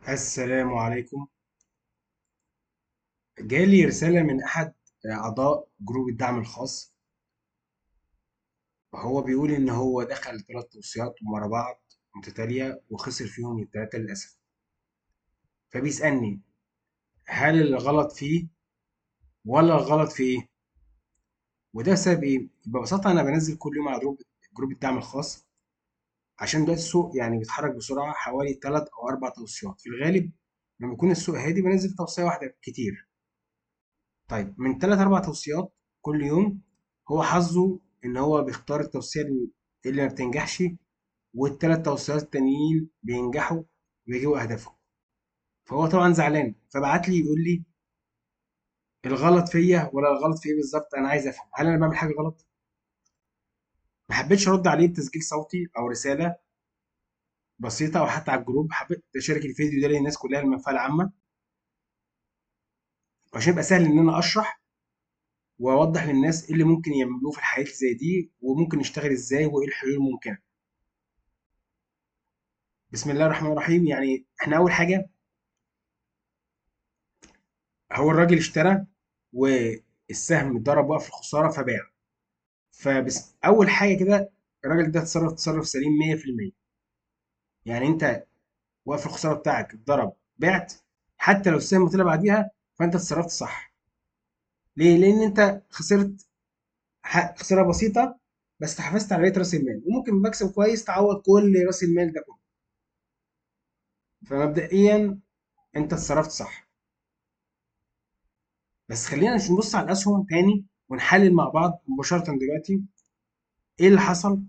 السلام عليكم. جالي رسالة من أحد أعضاء جروب الدعم الخاص، وهو بيقول إن هو دخل 3 توصيات ورا بعض متتالية وخسر فيهم التلاتة للأسف. فبيسألني هل الغلط فيه ولا الغلط في إيه؟ وده بسبب إيه؟ ببساطة أنا بنزل كل يوم على جروب الدعم الخاص، عشان ده السوق يعني بيتحرك بسرعة، حوالي 3 أو 4 توصيات في الغالب. لما يكون السوق هادي بنزل توصية واحدة كتير. طيب من 3 4 توصيات كل يوم، هو حظه إن هو بيختار التوصية اللي ما بتنجحش، والتلات توصيات التانيين بينجحوا ويجيبوا أهدافهم. فهو طبعا زعلان، فبعت لي يقول لي الغلط فيا ولا الغلط في ايه بالظبط؟ انا عايز افهم، هل انا بعمل حاجة غلط؟ ما حبيتش ارد عليه بتسجيل صوتي او رسالة بسيطة او حتى على الجروب، حبيت اشارك الفيديو ده للناس كلها، المنفعة العامة، عشان يبقى سهل ان انا اشرح واوضح للناس ايه اللي ممكن يعملوه في الحالات زي دي، وممكن نشتغل ازاي، وايه الحلول الممكنة. بسم الله الرحمن الرحيم. احنا اول حاجة، هو الراجل اشترى والسهم ضرب وقف الخسارة فباع. فبس اول حاجة كده الراجل ده اتصرف تصرف سليم مية في المية. انت وقف الخسارة بتاعك اتضرب بعت، حتى لو السهم طلع بعديها فانت اتصرفت صح. ليه؟ لان انت خسرت خسارة بسيطة بس حافظت على بقية راس المال، وممكن بمكسب كويس تعوض كل راس المال ده كله. فمبدئيا انت اتصرفت صح. بس خلينا نبص على الاسهم تاني ونحلل مع بعض مباشرة دلوقتي ايه اللي حصل،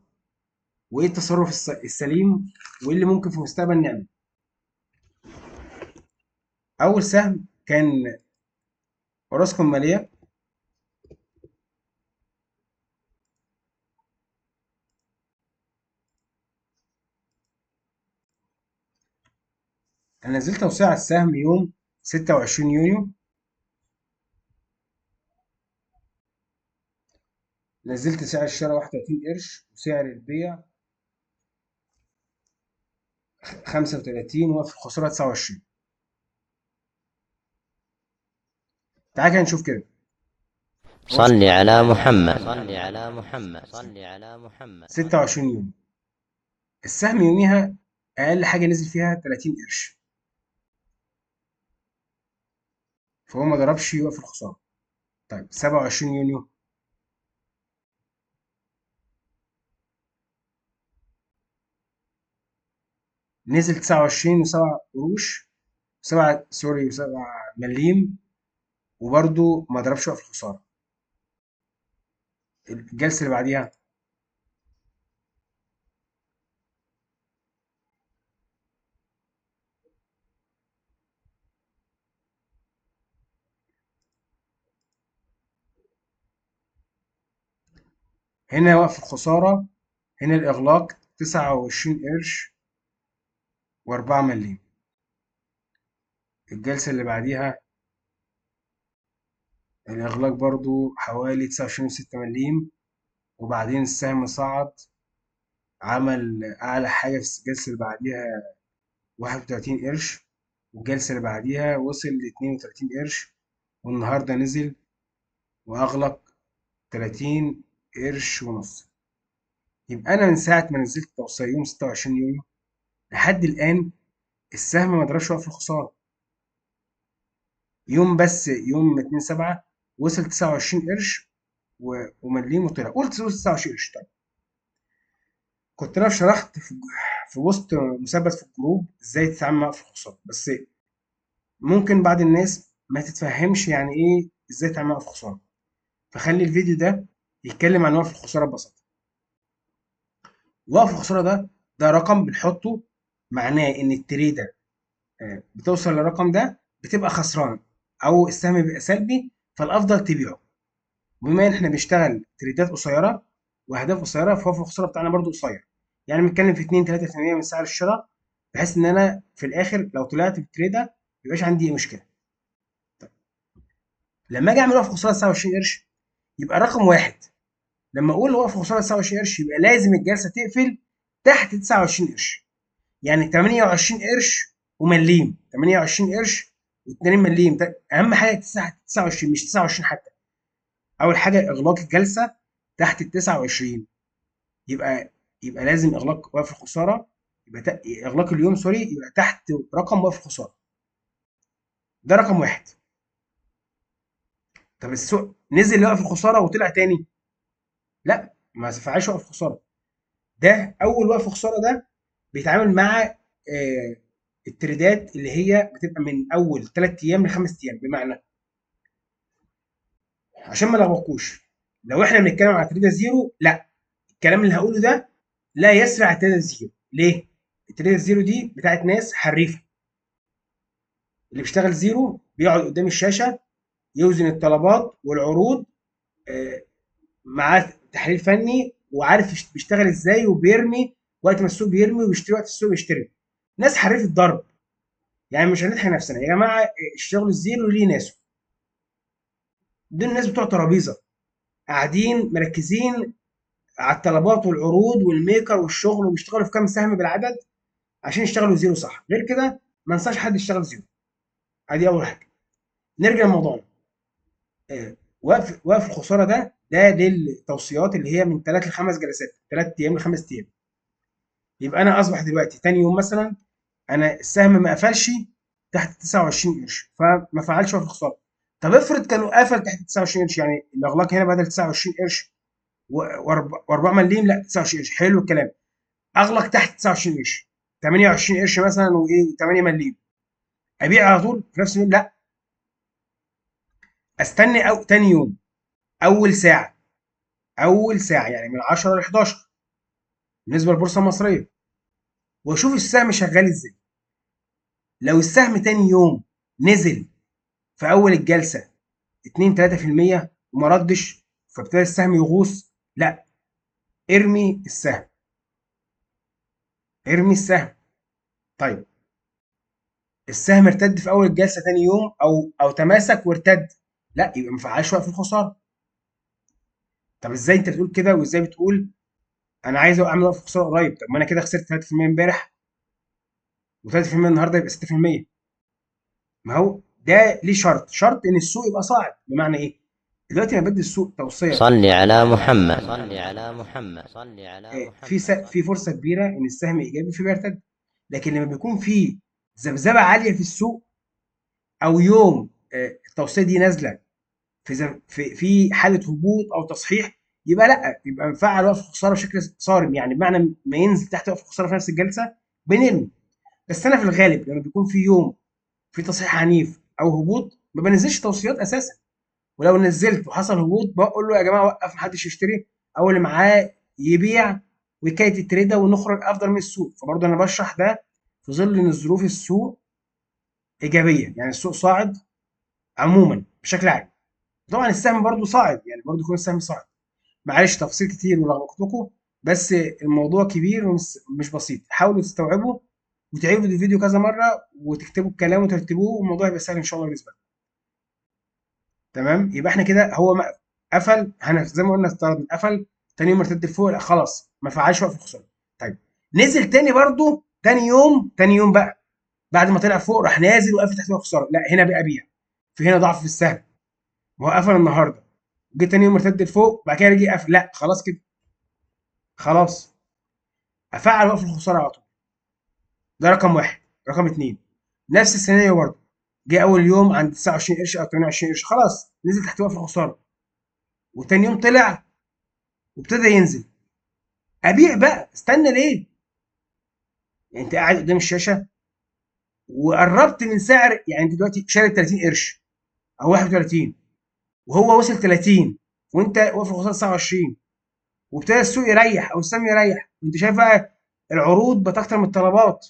وايه التصرف السليم، وايه اللي ممكن في المستقبل نعمله. اول سهم كان اوراسكوم ماليه. انا نزلت توصية على السهم يوم 26 يونيو، نزلت سعر الشراء 31 قرش وسعر البيع 35، وقف الخسارة 29. تعال كده نشوف كده. صل على محمد. صل على محمد. صل على محمد. 26 يونيو السهم يوميها اقل حاجة نزل فيها 30 قرش، فهو ما ضربش يوقف الخسارة. طيب 27 يونيو نزل تسعة وعشرين وسبعة قروش، سبعة، سوري، وسبعة مليم، وبرده ما ضربش وقف الخسارة. الجلسة اللي بعديها هنا وقف الخسارة، هنا الإغلاق تسعة وعشرين قرش وأربعة مليم. الجلسة اللي بعديها الإغلاق برضو حوالي تسعة وعشرين وستة مليم، وبعدين السهم صعد عمل أعلى حاجة في الجلسة اللي بعديها 31 قرش، والجلسة اللي بعديها وصل لاتنين وتلاتين قرش، والنهاردة نزل وأغلق تلاتين قرش ونص. يبقى أنا من ساعة ما نزلت التوصية يوم 26 يونيو لحد الآن السهم ما ضربش وقف الخسارة. يوم بس يوم 2/7 وصل 29 قرش ومليم وطلع، قلت وصل 29 قرش. طيب كنت انا شرحت في بوست مثبت في الجروب ازاي تتعامل مع وقف الخسارة، بس ممكن بعض الناس ما تتفهمش يعني ايه ازاي تتعامل مع وقف الخسارة، فخلي الفيديو ده يتكلم عن وقف الخسارة ببساطة. وقف الخسارة ده رقم بنحطه، معناه ان التريدة، بتوصل للرقم ده بتبقى خسران او السهم بيبقى سلبي، فالافضل تبيعه. بما ان احنا بنشتغل تريدات قصيرة واهداف قصيرة، فهو في الخسارة بتاعنا برضو قصير، يعني بنتكلم في اتنين تلاتة في المية من سعر الشراء، بحيث ان انا في الاخر لو طلعت بالتريده ما يبقاش عندي اي مشكلة. طيب لما اجي اعمل وقف خسارة 29 قرش يبقى رقم واحد، لما اقول وقف خسارة 29 قرش يبقى لازم الجلسة تقفل تحت 29 قرش، يعني 28 قرش ومليم، 28 قرش و2 مليم. اهم حاجة 29، مش 29 حتى. اول حاجة اغلاق الجلسة تحت ال 29، يبقى لازم اغلاق وقف الخسارة، يبقى اغلاق اليوم sorry، يبقى تحت رقم وقف الخسارة. ده رقم واحد. طب السوق نزل لوقف الخسارة وطلع تاني، لا ما فعلش وقف خسارة. ده اول وقف خسارة، ده بيتعامل مع التريدات اللي هي بتبقى من اول 3 ايام ل5 ايام. بمعنى عشان ما نلخبطكوش، لو احنا بنتكلم على تريده zero، لا الكلام اللي هقوله ده لا يسري على تريده zero. ليه؟ التريده zero دي بتاعت ناس حريفه، اللي بيشتغل zero بيقعد قدام الشاشة يوزن الطلبات والعروض، معاه تحليل فني وعارف بيشتغل ازاي، وبيرمي وقت ما السوق بيرمي وبيشتري وقت السوق بيشتري. ناس حريفه الضرب، يعني مش هنضحك نفسنا يا جماعة. الشغل ال zero ليه ناسه، دول الناس بتوع ترابيزة قاعدين مركزين على الطلبات والعروض وال maker والشغل، وبيشتغلوا في كام سهم بالعدد عشان يشتغلوا zero صح. غير كده ما انصحش حد يشتغل zero. ادي اول حاجة. نرجع لموضوعنا. وقف الخسارة ده للتوصيات اللي هي من 3 ل5 جلسات، 3 ايام ل5 ايام. يبقى انا اصبح دلوقتي تاني يوم مثلا انا السهم ما قفلش تحت 29 قرش، فما فعلش وقف الخسارة. طب افرض كانوا قفل تحت 29 قرش، يعني الاغلاق هنا بدل 29 قرش و4 مليم، لا 29 قرش. حلو الكلام. اغلق تحت 29 قرش، 28 قرش مثلا وايه و8 مليم، ابيع على طول في نفس اليوم؟ لا، استني او تاني يوم اول ساعة، اول ساعة يعني من 10 ل 11 بالنسبة للبورصه المصرية، واشوف السهم شغال ازاي. لو السهم تاني يوم نزل في اول الجلسة 2 3% وما ردش، فابتدى السهم يغوص، لا ارمي السهم، ارمي السهم. طيب السهم ارتد في اول الجلسة تاني يوم او تماسك وارتد، لا يبقى ما فعلش وقف الخسارة. طب ازاي انت بتقول كده، وازاي بتقول انا عايز اعمل وقف خسارة قريب؟ طب ما انا كده خسرت 3% امبارح و3% النهارده، يبقى 6%. ما هو ده ليه شرط، شرط ان السوق يبقى صاعد. بمعنى ايه؟ دلوقتي انا بدي السوق توصية. صلي على محمد، صلي على محمد، صلي على محمد. في فرصة كبيرة ان السهم ايجابي في بيرتد، لكن لما بيكون في ذبذبة عالية في السوق او يوم التوصية دي نازله في حاله هبوط او تصحيح، يبقى لا، يبقى مفعل وقف الخسارة بشكل صارم. يعني بمعنى ما ينزل تحت وقف الخسارة في نفس الجلسة بنرمي. بس انا في الغالب لما بيكون في يوم في تصحيح عنيف او هبوط ما بنزلش توصيات اساسا، ولو نزلت وحصل هبوط بقول له يا جماعة وقف، محدش يشتري، او اللي معاه يبيع ويكايت التريده ونخرج افضل من السوق. فبرضه انا بشرح ده في ظل ان ظروف السوق ايجابية، يعني السوق صاعد عموما بشكل عام. طبعا السهم برضه صاعد، يعني برضه يكون السهم صاعد. معلش تفاصيل كتير ولخبطتكم، بس الموضوع كبير ومش بسيط. حاولوا تستوعبوا وتعيدوا الفيديو كذا مرة وتكتبوا الكلام وترتبوه، والموضوع هيبقى سهل ان شاء الله بالنسبة لكم. تمام؟ يبقى احنا كده هو قفل، زي ما قلنا افترضنا قفل تاني يوم ارتد لفوق، لا خلاص ما فعلش وقف الخسارة. طيب نزل تاني برضه تاني يوم، تاني يوم بقى بعد ما طلع فوق راح نازل وقف تحت وقف الخسارة، لا هنا بقى بيع، في هنا ضعف في السهم، ما هو قفل النهارده جه تاني يوم ارتد لفوق، بعد كده رجع قفل، لا خلاص كده خلاص افعل وقف الخسارة على طول. ده رقم واحد. رقم اتنين نفس السيناريو برضه، جه اول يوم عند 29 قرش او 28 قرش، خلاص نزل تحت وقف الخسارة، وتاني يوم طلع وابتدى ينزل، ابيع بقى، استنى ليه؟ يعني انت قاعد قدام الشاشة وقربت من سعر، يعني انت دلوقتي شارب 30 قرش او 31 وهو وصل 30 وانت واقف الخسارة 29، وابتدى السوق يريح او السهم يريح، وانت شايف بقى العروض بتكتر من الطلبات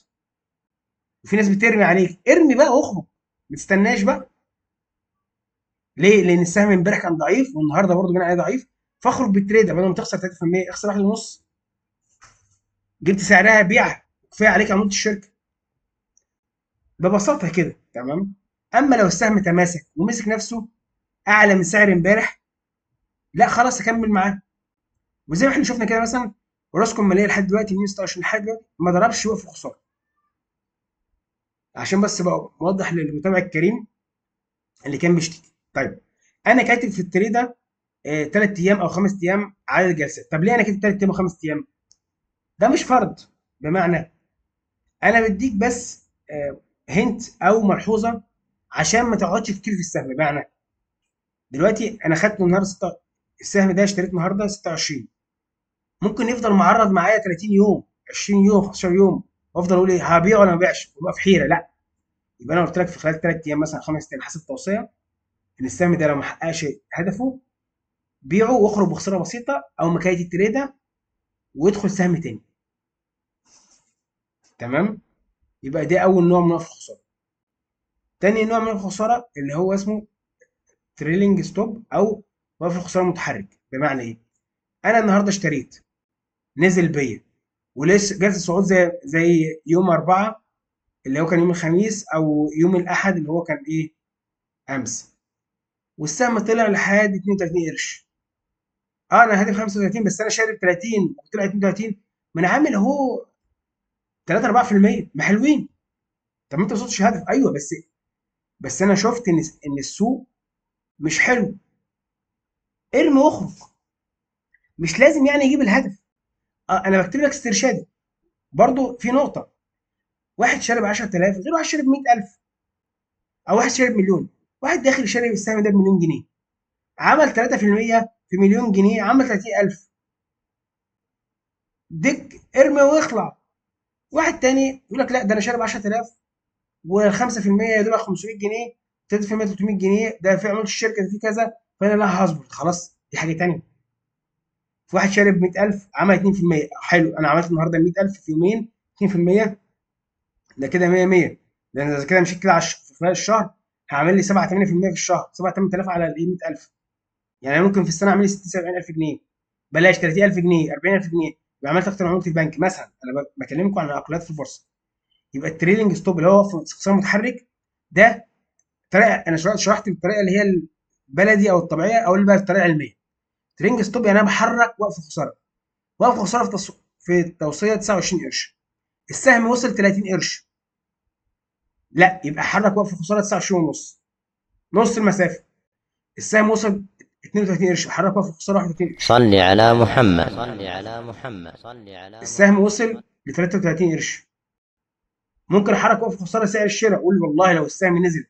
وفي ناس بترمي عليك، ارمي بقى واخرج، ما تستناش بقى. ليه؟ لان السهم امبارح كان ضعيف والنهارده برضه بين عليه ضعيف، فاخرج بالتريده بدل ما تخسر 3% اخسر 1.5، جبت سعرها بيعها، كفاية عليك عمولة الشركة ببساطة كده. تمام؟ اما لو السهم تماسك ومسك نفسه اعلى من سعر امبارح، لا خلاص اكمل معاه. وزي ما احنا شفنا كده مثلا اوراسكوم المالية لحد دلوقتي 126 لحد دلوقتي ما ضربش وقف خسارة. عشان بس بقى موضح للمتابع الكريم اللي كان بيشتكي. طيب انا كاتب في التريده 3 ايام او 5 ايام عدد الجلسات. طب ليه انا كاتب 3 ايام و5 ايام؟ ده مش فرض، بمعنى انا بديك بس هنت او ملحوظة عشان ما تقعدش كتير في السهم. بمعنى دلوقتي انا خدت النهارده السهم ده اشتريته النهارده 26، ممكن يفضل معرض معايا 30 يوم، 20 يوم، 15 يوم، وافضل اقول ايه، هبيع ولا ما ابيعش، وابقى في حيره. لا، يبقى انا قلت لك في خلال 3 ايام مثلا 5 ايام حسب التوصية ان السهم ده لو ما حققش هدفه بيعه واخرج بخسارة بسيطة او مكايه التريده وادخل سهم تاني. تمام؟ يبقى ده اول نوع من الخسارة. تاني نوع من الخسارة اللي هو اسمه trailing stop او وقف الخسارة المتحرك. بمعنى ايه؟ انا النهارده اشتريت، نزل بيا ولسه جلسه صعود زي يوم 4 اللي هو كان يوم الخميس او يوم الاحد اللي هو كان ايه امس، والسهم طلع لحد 32 قرش. انا هدف 35 بس انا شارب 30 وطلع 32، ما انا عامل اهو 3 4%، ما حلوين. طب ما انت ما وصلتش هدف. ايوه بس انا شفت ان السوق مش حلو، ارمي واخرج، مش لازم يعني يجيب الهدف. انا بكتب لك استرشادي. برضو في نقطة، واحد شارب 10000 غير واحد شارب 100000 او واحد شارب مليون. واحد داخل شارب السهم ده بمليون جنيه، عمل 3% في مليون جنيه، عمل 30000، دك ارمي واخلع. واحد تاني يقول لك لا ده انا شارب 10000 وال5% يا دوب 500 جنيه، 3% 300 جنيه، ده في عمولة الشركة، ده في كذا، فانا لا هصبر خلاص، دي حاجة تانية. في واحد شارب 100000 عمل 2%، حلو انا عملت النهارده 100000 في يومين 2%، ده كده 100 100، لان اذا كده مشيت كده في خلال الشهر هعمل لي 7 8% في الشهر، 7 8000 على ال 100000، يعني انا ممكن في السنة اعمل لي 60 70000 جنيه، بلاش 30000 جنيه، 40000 جنيه، يبقى عملت اكتر من عمولة البنك مثلا. انا بكلمكم عن العقليات في البورصة. يبقى ال trailing stop اللي هو في خسارة متحرك ده طريقه، انا شرحت الطريقة اللي هي البلدي او الطبيعية او اللي بقى الطريقة العلمية. trailing stop يعني انا بحرك وقف خسارة، وقف خسارة في التوصية 29 قرش، السهم وصل 30 قرش، لا يبقى حرك وقف خسارة 29 ونص، نص المسافة. السهم وصل 32 قرش، حرك وقف خسارة 31 قرش. صل على محمد، صل على محمد، صل على السهم وصل ل 33 قرش، ممكن احرك وقف خسارة سعر الشراء، اقول والله لو السهم نزل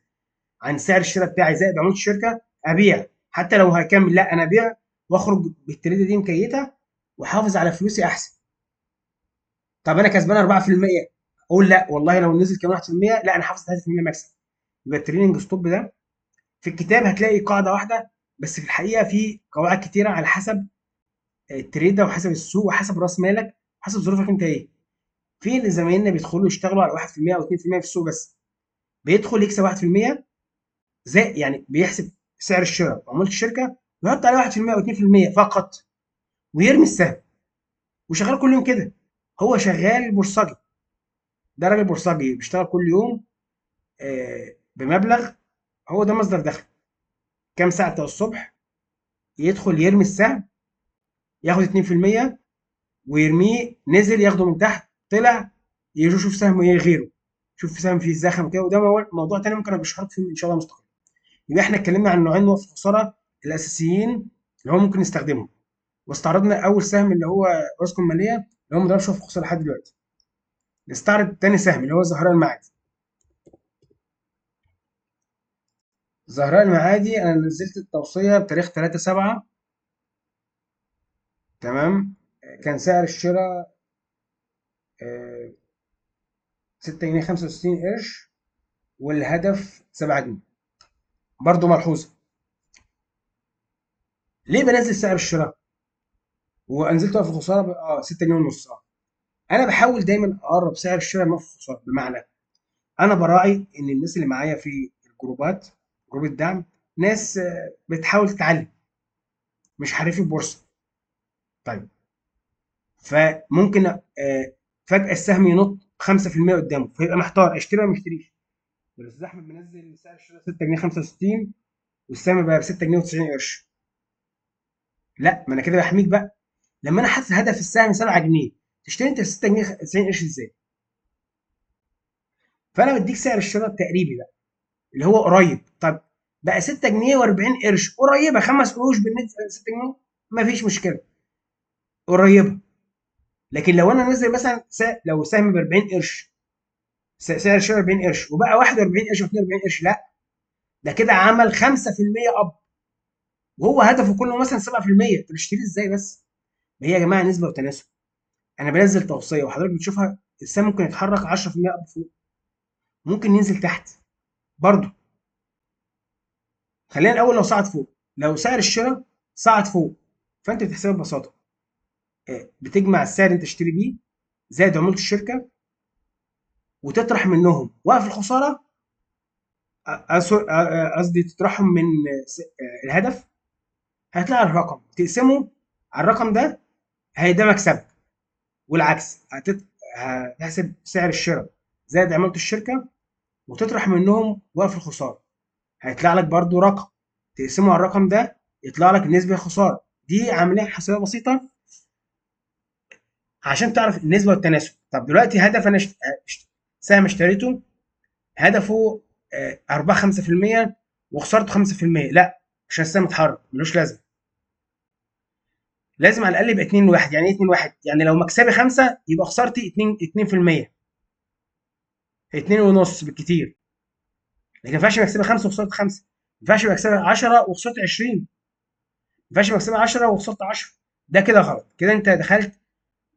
عن سعر الشراء بتاعي زائد عمولة الشركة ابيع، حتى لو هكمل لا انا ابيع واخرج بالتريده دي مكيته واحافظ على فلوسي احسن. طب انا كسبان 4%، اقول لا والله لو نزل كمان 1% لا انا حافظ 3% مكسب. يبقى ال trailing stop ده في الكتاب هتلاقي قاعدة واحدة، بس في الحقيقة في قواعد كتيرة على حسب التريده وحسب السوق وحسب راس مالك وحسب ظروفك انت ايه. في اللي زمايلنا بيدخلوا يشتغلوا على 1% او 2% في السوق بس، بيدخل يكسب 1% زي يعني بيحسب سعر الشراء وعمولة الشركة ويحط عليه 1% او 2% فقط ويرمي السهم، وشغال كل يوم كده. هو شغال بورصجي، ده راجل بورصجي بيشتغل كل يوم بمبلغ، هو ده مصدر دخله. كام ساعة بتوع الصبح يدخل يرمي السهم ياخد 2% ويرميه، نزل ياخده من تحت، طلع يشوف سهم ايه غيره، شوف سهم فيه زخم كده. وده موضوع تاني ممكن ابقى اشرحه فيه ان شاء الله مستقبلا. يبقى احنا اتكلمنا عن نوعين وقف الخسارة الاساسيين اللي هو ممكن نستخدمهم، واستعرضنا اول سهم اللي هو اوراسكوم المالية اللي هو ما ضربش وقف خسارة لحد دلوقتي. نستعرض تاني سهم اللي هو زهراء المعادي. زهراء المعادي انا نزلت التوصية بتاريخ 3/7، تمام؟ كان سعر الشراء 6 جنيه 65 قرش والهدف 7 جنيه. برضو ملحوظة، ليه بنزل سعر الشراء ونزلت وقف الخسارة 6 جنيه ونص؟ انا بحاول دايما اقرب سعر الشراء من وقف الخسارة، بمعنى انا براعي ان الناس اللي معايا في الجروبات، جروب الدعم، ناس بتحاول تتعلم، مش حريف البورصة. فممكن فجاة السهم ينط 5% قدامه، فيبقى محتار اشتري ولا ما اشتريش. الاستاذ احمد منزل سعر الشراء 6 جنيه 65 والسهم بقى ب 6 جنيه و90 قرش. لا، ما انا كده بحميك بقى. لما انا حاطط هدف السهم 7 جنيه، تشتري انت 6 جنيه 90 قرش ازاي؟ فانا بديك سعر الشراء التقريبي بقى اللي هو قريب. طب بقى 6 جنيه و40 قرش، قريبه 5 قروش بالنسبة ل 6 جنيه، مفيش مشكلة، قريبه. لكن لو انا نزل مثلا لو سهم ب 40 قرش، سعر الشراء 40 قرش وبقى 41 قرش و42 قرش، لا ده كده عمل 5% up، وهو هدفه كله مثلا 7%. طب اشتري ازاي بس؟ ما هي يا جماعة نسبه وتناسب. انا بنزل توصية وحضرتك بتشوفها، السهم ممكن يتحرك 10% up فوق، ممكن ينزل تحت برضه. خلينا الاول لو صعد فوق، لو سعر الشراء صعد فوق، فانت بتحسبها ببساطة، بتجمع السعر اللي انت تشتري بيه زائد عمولة الشركة، وتطرح منهم وقف الخسارة، قصدي تطرحهم من الهدف، هيطلع الرقم تقسمه على الرقم ده، هي ده مكسبك. والعكس هتحسب سعر الشراء زائد عمولة الشركة وتطرح منهم وقف الخسارة، هيطلع لك برضو رقم تقسمه على الرقم ده يطلع لك نسبة الخسارة. دي عملية حسابية بسيطة عشان تعرف النسبة والتناسب. طب دلوقتي هدف أنا سهم اشتريته هدفه أربعة خمسة في المية وخسرته خمسة في المية، لا عشان السهم اتحرك ملوش لازمة، لازم على الأقل يبقى 2-1. يعني إيه 2-1؟ يعني لو مكسبي 5 يبقى خسارتي اتنين في المية، اتنين ونص بالكتير. لكن ما ينفعش مكسبي 5 وخسرت 5، ما ينفعش مكسبي 10 وخسرت 20، ما ينفعش مكسبي 10 وخسرت 10، ده كده غلط. كده أنت دخلت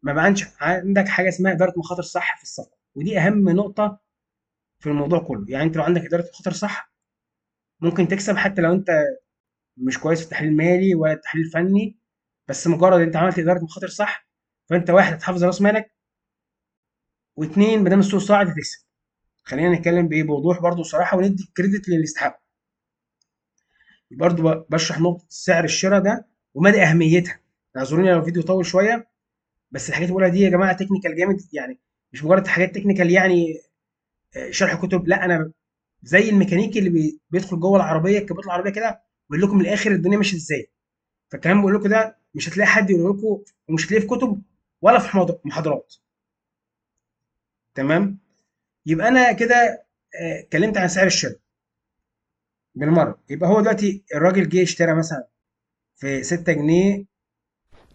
ما بقاش عندك حاجة اسمها إدارة مخاطر صح في الصفقة، ودي أهم نقطة في الموضوع كله. يعني أنت لو عندك إدارة مخاطر صح ممكن تكسب حتى لو أنت مش كويس في التحليل المالي ولا التحليل الفني، بس مجرد أنت عملت إدارة مخاطر صح فأنت واحد هتحافظ على راس مالك، واثنين ما دام السوق صاعد هتكسب. خلينا نتكلم بايه بوضوح برضو صراحة، وندي كريدت للي يستحقه. برضو بشرح نقطة سعر الشراء ده ومدى اهميتها. اعذروني لو الفيديو طول شوية، بس الحاجات اللي بقولها دي يا جماعة technical جامد، يعني مش مجرد حاجات technical يعني، شرح كتب، لا انا زي الميكانيكي اللي بيدخل جوه العربية، كبوت العربية كده، ويقول لكم من الاخر الدنيا ماشية ازاي. فالكلام بقول لكم ده مش هتلاقي حد يقول لكم، ومش هتلاقيه في كتب ولا في محاضرات. تمام؟ يبقى انا كده، اتكلمت عن سعر الشراء بالمرة. يبقى هو دلوقتي الراجل جه اشترى مثلا في 6 جنيه.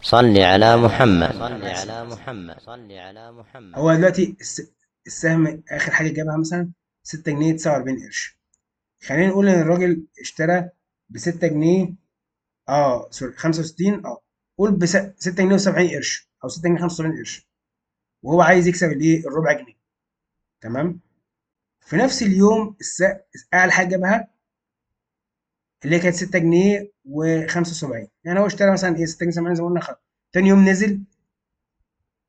صل على محمد، صل على محمد، صل على محمد. هو دلوقتي السهم اخر حاجة جابها مثلا 6 جنيه 49 قرش. خلينا نقول ان الراجل اشترى ب 6 جنيه، سوري، 65، قول ب 6 جنيه وسبعين قرش او 6 جنيه 75 قرش، وهو عايز يكسب الايه؟ الربع جنيه. تمام؟ في نفس اليوم اعلى حاجة جابها اللي هي كانت 6 جنيه وخمسة وسبعين، يعني هو اشترى مثلا ايه 6 جنيه 70 زي ما قلنا. خلاص تاني يوم نزل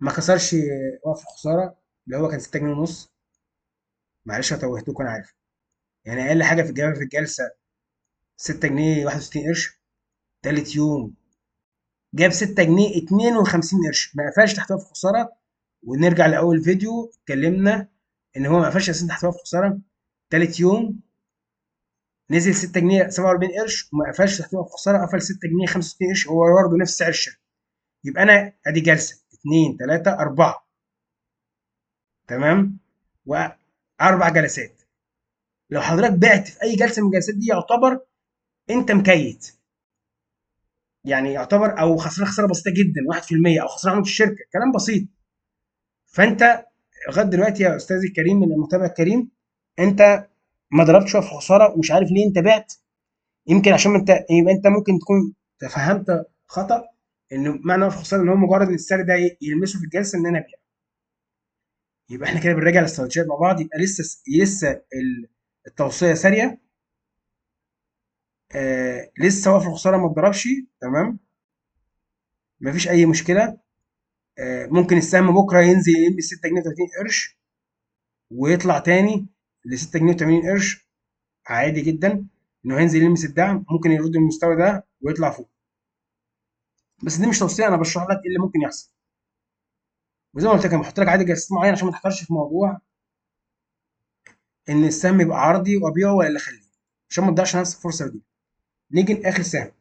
ما كسرش وقف الخسارة اللي هو كان 6 جنيه ونص. معلش توهتكم انا عارف، يعني اقل حاجة في الجامعة في الجلسة 6 جنيه 61 قرش. تالت يوم جاب 6 جنيه 52 قرش، ما قفلش تحت وقف الخسارة. ونرجع لاول فيديو اتكلمنا ان هو ما قفلش اساسا تحت وقف الخسارة. تالت يوم نزل 6 جنيه 47 قرش وما قفلش تحت وقف الخسارة، قفل 6 جنيه 65 قرش، هو برضه نفس سعر الشراء. يبقى انا ادي جلسه 2 3 4، تمام، واربع جلسات. لو حضرتك بعت في اي جلسه من الجلسات دي يعتبر انت مكيت، يعني يعتبر او خسران خسارة بسيطة جدا واحد في المية، او خسران عمولة الشركة، كلام بسيط. فانت لغاية دلوقتي يا استاذي الكريم من المتابع الكريم، انت ما ضربتش في خسارة ومش عارف ليه انت بعت. يمكن عشان انت، يبقى انت ممكن تكون تفهمت خطا ان معنى وقف خسارة ان هو مجرد ان السعر ده يلمسه في الجلسة ان انا ابيع. يبقى احنا كده بنراجع الاستراتيجيات مع بعض. يبقى لسه التوصية ساريه، لسه وقف الخسارة ما اتضربش، تمام، مفيش اي مشكلة. ممكن السهم بكره ينزل يلمس 6 جنيه 30 قرش ويطلع تاني ل 6 جنيه 80 قرش، عادي جدا انه هينزل يلمس الدعم، ممكن يرد المستوى ده ويطلع فوق. بس دي مش توصية، انا بشرح لك ايه اللي ممكن يحصل. وزي ما قلت لك انا بحط لك عدد جلسات معين عشان ما تحتارش في موضوع ان السهم يبقى عرضي وابيعه ولا اللي اخليه، عشان ما تضيعش نفسك الفرصة دي. نيجي لاخر سهم،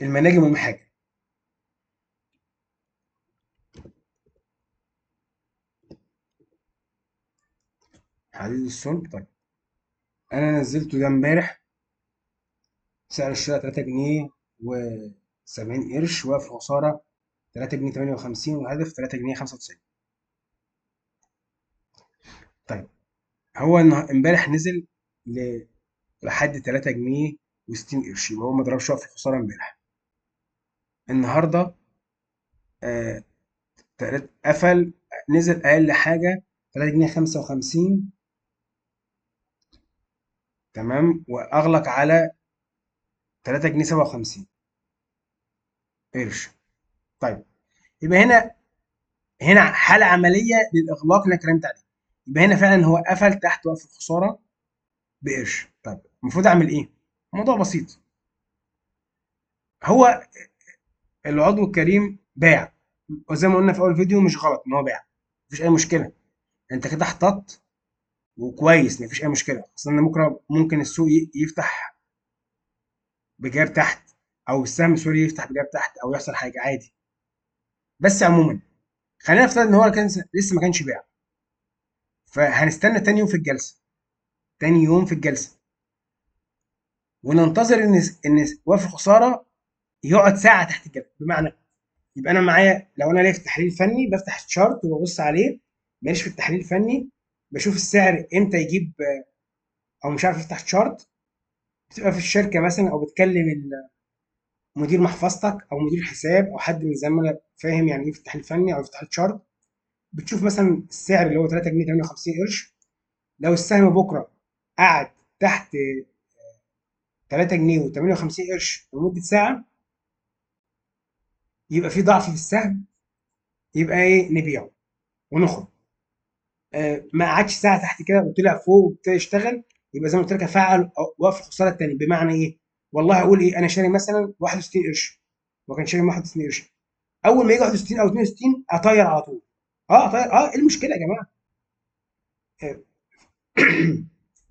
المناجم والمحاجر. حديد الصلب. طيب انا نزلته ده امبارح، سعر الشراء 3 جنيه و70 قرش، وقف الخسارة 3 جنيه 58، والهدف 3 جنيه 95. طيب هو امبارح نزل لحد 3 جنيه و60 قرش، يبقى هو ما ضربش وقف الخسارة امبارح. النهارده قفل، نزل اقل حاجة 3 جنيه 55، تمام، واغلق على 3 جنيه 57 قرش. طيب يبقى هنا حاله عملية للاغلاق اللي انا اتكلمت عليه، يبقى هنا فعلا هو قفل تحت وقف الخسارة بقرش. طيب المفروض اعمل ايه؟ الموضوع بسيط. هو العضو الكريم باع، وزي ما قلنا في اول فيديو مش غلط ان هو باع، مفيش اي مشكلة، انت كده احتطت وكويس، مفيش اي مشكلة، خاصة ان بكره ممكن السوق يفتح ب gap تحت، او السهم sorry يفتح ب gap تحت، او يحصل حاجة عادي. بس عموما خلينا نفترض ان هو كان لسه ما كانش باع، فهنستنى تاني يوم في الجلسة، تاني يوم في الجلسة، وننتظر ان وقف الخسارة يقعد ساعة تحت الجلسة. بمعنى يبقى انا معايا، لو انا ليا في التحليل الفني بفتح ال chart وببص عليه، ماليش في التحليل الفني بشوف السعر امتى يجيب، او مش عارف افتح chart، بتبقى في الشركة مثلا، او بتكلم مدير محفظتك او مدير حساب او حد من زملاء فاهم يعني ايه في التحليل الفني او يفتح ال chart، بتشوف مثلا السعر اللي هو 3 جنيه 58 قرش، لو السهم بكره قعد تحت 3 جنيه و58 قرش لمدة ساعة، يبقى في ضعف في السهم، يبقى ايه؟ نبيعه ونخرج. ما قعدش ساعة تحت كده وطلع فوق وابتدى يشتغل، يبقى زي ما قلت لك افعل وقف الخسارة الثاني. بمعنى ايه؟ والله اقول ايه، انا شاري مثلا 61 قرش، وكان شاري 61 قرش، اول ما يجي 61 او 62 اطير على طول. اطير. ايه المشكلة يا جماعة؟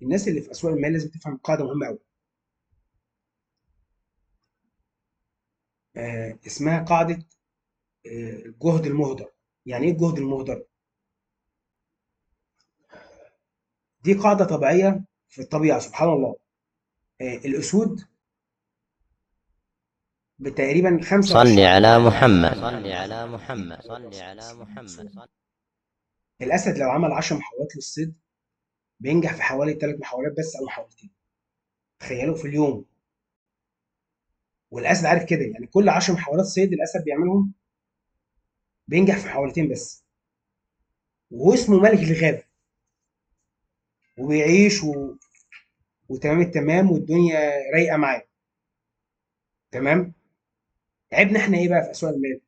الناس اللي في اسواق المال لازم تفهم قاعدة مهمة قوي، اسمها قاعدة الجهد المهدر. يعني ايه الجهد المهدر؟ دي قاعدة طبيعية في الطبيعة، سبحان الله. الاسود بتقريبا خمسة صل وعشرين. على محمد. صل على محمد. صل على محمد. الاسد لو عمل 10 محاولات للصيد بينجح في حوالي 3 محاولات بس او محاولتين، تخيلوا في اليوم. والاسد عارف كده، يعني كل 10 محاولات صيد الاسد بيعملهم بينجح في محاولتين بس، واسمه ملك الغابة وبيعيش وتمام التمام والدنيا رايقة معاه. تمام. عيبنا احنا ايه بقى في اسواق المال؟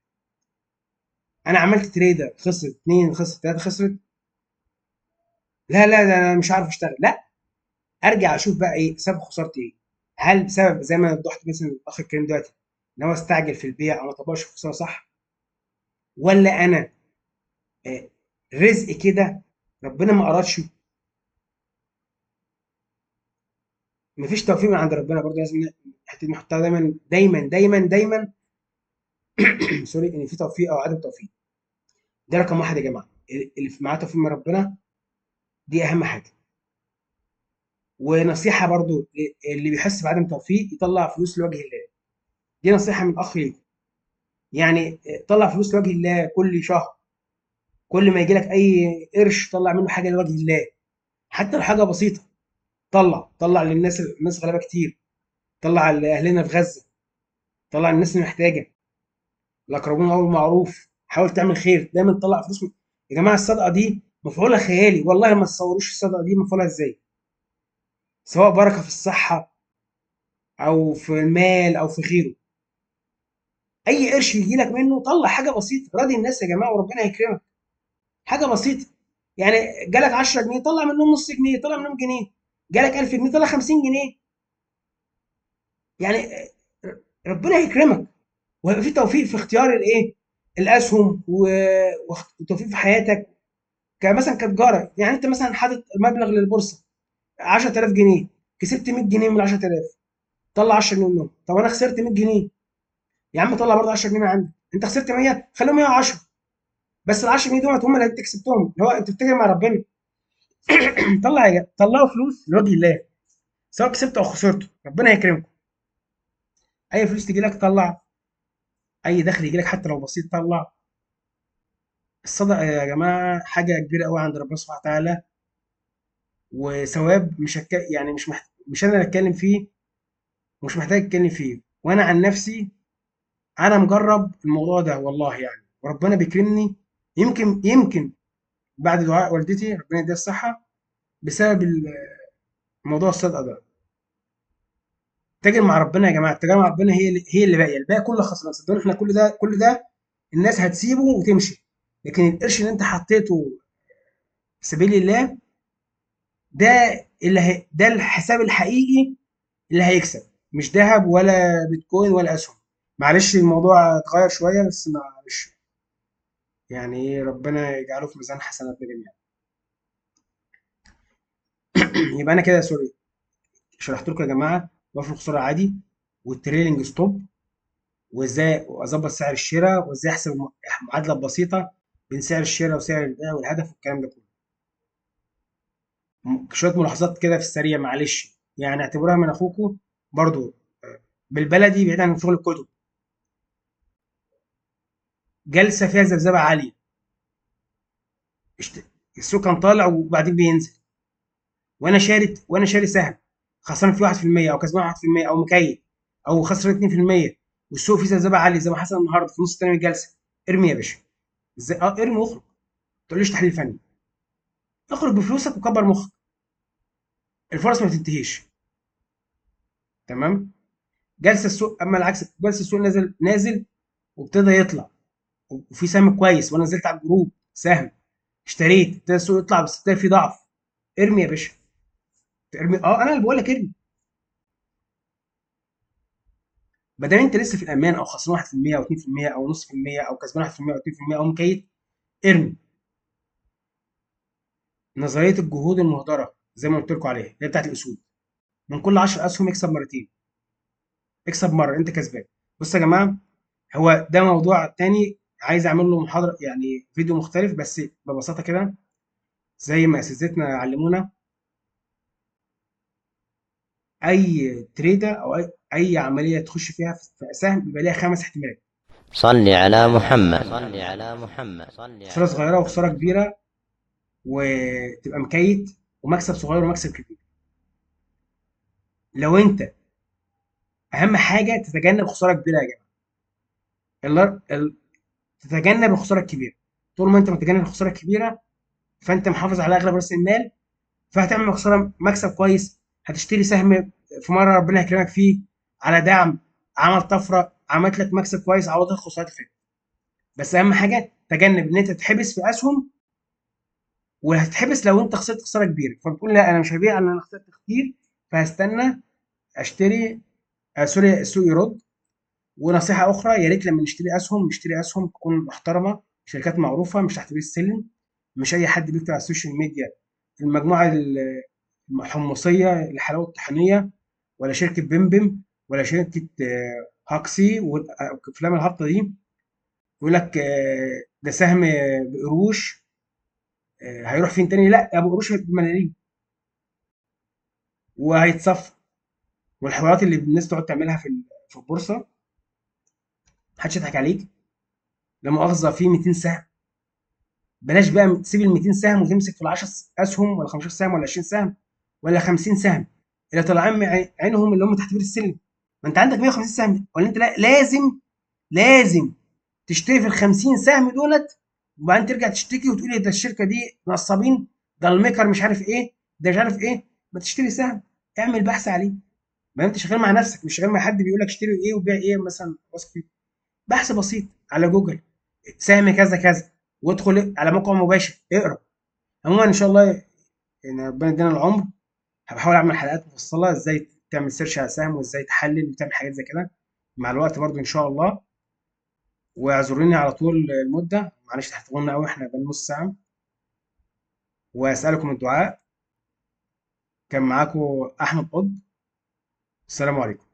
انا عملت تريدر خسرت 2، خسرت 3، خسرت، لا لا ده انا مش عارف اشتغل. لا، ارجع اشوف بقى ايه سبب خسارتي، ايه؟ هل بسبب زي ما وضحت مثلا الاخ الكريم دلوقتي ان هو استعجل في البيع او ما طبقش الخسارة صح، ولا انا رزق كده ربنا ما ارادش، مفيش توفيق من عند ربنا. برضه لازم الحتة دي نحطها دايما دايما دايما دايما سوري، ان في توفيق او عدم توفيق. ده رقم واحد يا جماعة، اللي معاه توفيق من ربنا دي اهم حاجة. ونصيحة برضو اللي بيحس بعدم توفيق يطلع فلوس لوجه الله، دي نصيحة من اخ ليكم. طلع فلوس لوجه الله كل شهر، كل ما يجي لك اي قرش طلع منه حاجة لوجه الله، حتى لو حاجة بسيطة. طلع للناس، الناس غلابة كتير، طلع لاهلنا في غزة، طلع للناس اللي محتاجه، الاقربون اول معروف، حاول تعمل خير دايما، طلع فلوس يا جماعة الصدقة دي مفعولها خيالي، والله ما تصوروش الصدقة دي مفعولها ازاي، سواء بركة في الصحة او في المال او في غيره. اي قرش يجي لك منه طلع حاجة بسيطة، راضي الناس يا جماعة وربنا يكرمك. حاجة بسيطة، جالك 10 جنيه طلع منهم نص جنيه، طلع منهم جنيه، جالك 1000 جنيه طلع 50 جنيه، ربنا يكرمك وهيبقى في توفيق في اختيار الاسهم وتوفيق في حياتك كمثلا كتجاره. انت مثلا حاطط مبلغ للبورصه 10000 جنيه، كسبت 100 جنيه من 10000، طلع 10 جنيه منهم. طب انا خسرت 100 جنيه يا عم، طلع برضه 10 جنيه من عندك، انت خسرت 100 خليهم 110، بس ال 10 جنيه دول هم اللي انت كسبتهم، اللي هو انت بتتاجر مع ربنا. طلع طلعوا فلوس لوجه الله، سواء كسبت او خسرته ربنا يكرمكم. اي فلوس تجي لك طلع، اي دخل يجي لك حتى لو بسيط طلع. الصدقة يا جماعة حاجة كبيرة قوي عند ربنا سبحانه وتعالى، وثواب مش يعني مش انا اللي اتكلم فيه، ومش محتاج اتكلم فيه. وانا عن نفسي انا مجرب الموضوع ده والله يعني، وربنا بيكرمني. يمكن بعد دعاء والدتي ربنا يديها الصحة، بسبب الموضوع الصدقة ده. تاجر مع ربنا يا جماعة، التجارة مع ربنا هي اللي باقية، الباقي كله خسران. صدقوني احنا كل ده الناس هتسيبه وتمشي، لكن القرش اللي انت حطيته في سبيل الله ده ده الحساب الحقيقي اللي هيكسب، مش ذهب ولا بيتكوين ولا اسهم. معلش الموضوع اتغير شوية بس معلش، يعني ربنا يجعله في ميزان حسناتنا جميعا. يبقى انا كده sorry شرحت لكم يا جماعة وقف الخسارة عادي، وال trailing stop، وازاي اظبط سعر الشراء، وازاي احسب المعادلة البسيطة بين سعر الشراء وسعر البيع والهدف والكلام ده كله. شوية ملاحظات كده في السريع معلش، يعني اعتبروها من اخوكم برضو بالبلدي بعيد عن شغل الكتب. جلسه فيها ذبذبة عالية، السوق كان طالع وبعدين بينزل، وانا شاري سهم خسران فيه 1% او كسبان 1% او مكيف او خسر 2%، والسوق فيه ذبذبة عالية زي ما حصل النهارده في نص الثاني من الجلسة. ارمي يا باشا، ازاي؟ ارمي واخرج، ما تقوليش تحليل فني، اخرج بفلوسك وكبر مخك، الفرص ما بتنتهيش. تمام. جلسه السوق اما العكس، جلسه السوق نازل نازل وابتدى يطلع، وفي سهم كويس وانا نزلت على الجروب سهم اشتريت، ابتدى السوق يطلع بس ابتدى في ضعف، ارمي يا باشا، ارمي. انا اللي بقول لك ارمي، ما دام انت لسه في الامان او خسران 1% او 2% او نص في المية او كسبان 1% او 2% او مكيت، ارمي. نظرية الجهود المهدره زي ما قلت لكم عليها، اللي هي بتاعت الاسود، من كل 10 اسهم اكسب مرتين، اكسب مرة انت كسبان. بصوا يا جماعة، هو ده موضوع تاني عايز اعمل له محاضرة، يعني فيديو مختلف، بس ببساطة كده زي ما اساتذتنا علمونا، اي تريده او اي عملية تخش فيها في سهم بيبقى ليها 5 احتمالات. صل على محمد، صل على محمد، خسارة صغيرة وخسارة كبيرة، وتبقى مكيت، ومكسب صغير ومكسب كبير. لو انت اهم حاجة تتجنب خسارة كبيرة يا جماعة، تتجنب الخسارة الكبيرة. طول ما انت متجنب الخسارة الكبيرة فانت محافظ على اغلب راس المال، فهتعمل خسارة مكسب كويس، هتشتري سهم في مرة ربنا يكرمك فيه على دعم، عمل طفرة، عملت لك مكسب كويس، عوضت الخسارات اللي فاتت. بس اهم حاجة تجنب ان انت تتحبس في اسهم، وهتتحبس لو انت خسرت خسارة كبيرة، فبتقول لا انا مش هبيع، انا خسرت كتير فهستنى اشتري، sorry السوق يرد. ونصيحة اخرى، يا ريت لما نشتري اسهم نشتري اسهم تكون محترمه، شركات معروفة، مش تحت بير السلم، مش اي حد بيكتب على ال social media المجموعة الحمصية الحلاوة الطحينيه، ولا شركة بمبم، ولا شركة هاكسي والافلام الهابطه دي، يقول لك ده سهم بقروش، هيروح فين تاني؟ لا ابو قروش هيبقى بملاليم وهيتصفى. والحوارات اللي الناس تقعد تعملها في البورصة محدش يضحك عليك. لا مؤاخذة في 200 سهم، بلاش بقى تسيب ال 200 سهم وتمسك في ال 10 اسهم ولا 15 سهم ولا 20 سهم ولا 50 سهم اللي طالعين من عينهم اللي هم تحت بير السلم. ما انت عندك 150 سهم، ولا انت لا لازم تشتري في ال 50 سهم دولت، وبعدين ترجع تشتكي وتقول ده الشركة دي نصابين، ده الميكر مش عارف ايه، ده مش عارف ايه. ما تشتري سهم، اعمل بحث عليه، ما انت شغال مع نفسك مش شغال مع حد بيقول لك اشتري ايه وبيع ايه مثلا. واثق فيه، بحث بسيط على جوجل سهم كذا كذا، وادخل على موقع مباشر اقرا. عموما ان شاء الله ان ربنا يدينا العمر هبحاول اعمل حلقات مفصلة ازاي تعمل search على سهم وازاي تحلل وتعمل حاجات زي كده مع الوقت برضو ان شاء الله. واعذروني على طول المدة، معلش تحتونا قوي، احنا بقالنا نص ساعة. واسالكم الدعاء. كان معاكم احمد قطب، السلام عليكم.